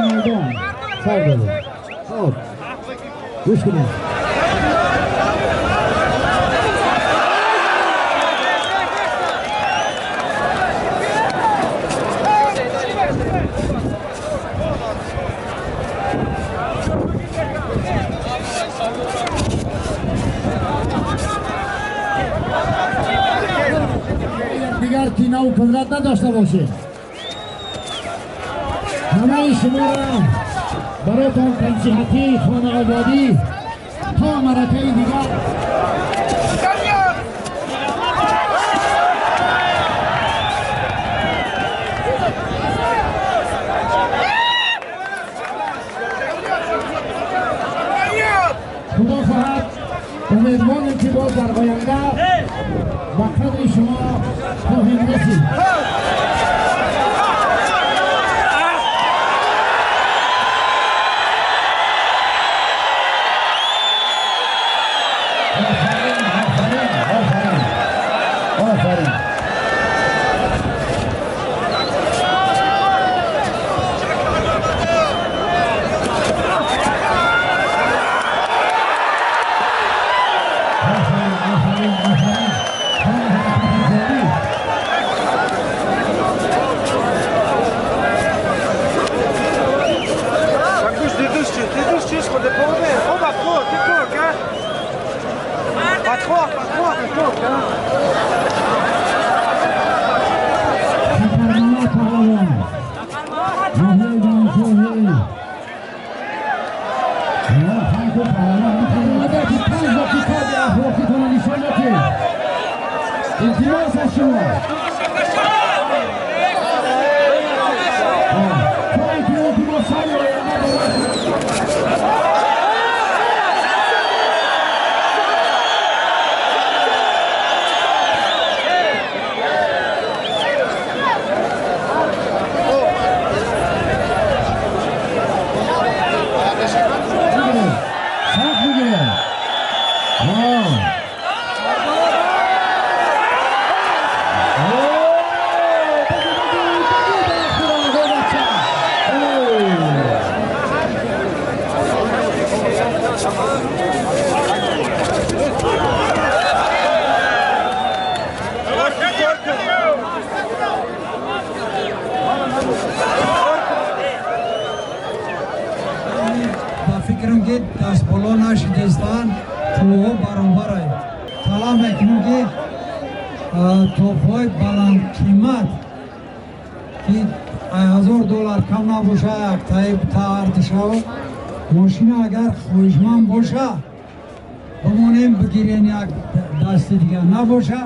майдон сар додем. Хоб, гӯш кунед. Дигар кина ва қудрат надошта бошед. Ҳамаи шуморо бароятон тансиҳатӣ, хонаободӣ то маракаи дигар. Худо хоҳад, умедворем ки боз дар оянда ба қадри шумо хоҳем расид. Офарин, офарин, офарин. Офарин, офарин, офарин. Ҳама ҳаракати зебӣ. Гӯш дидуш чиз, дидуш чиз худ пове. Оба ко, ти ко, ка? Патхо, патхо, ко, ка? Сафармамад паҳлавон, ноҳияи Ҷоншоҳӣ. Ҳайду паҳлавон омада ки 5 дақиқа беахлоқитонро нишон надиҳед. Илтимос аз шумо. То иттилооти мо сари оянда дорад. Бигиред, сахт бигиред. Бигир, бигир, бигир, ба бача. Ба фикрам, ки дастболо нашидестанд, қувваҳо баробаранд. Талаб мекунем, ки топҳои баландқимат, ки 1000 доллар кам набоша, яктаи таартишав мошина, агар хоҳишманд боша, бимонем, бигирен, як дасти дигар набоша.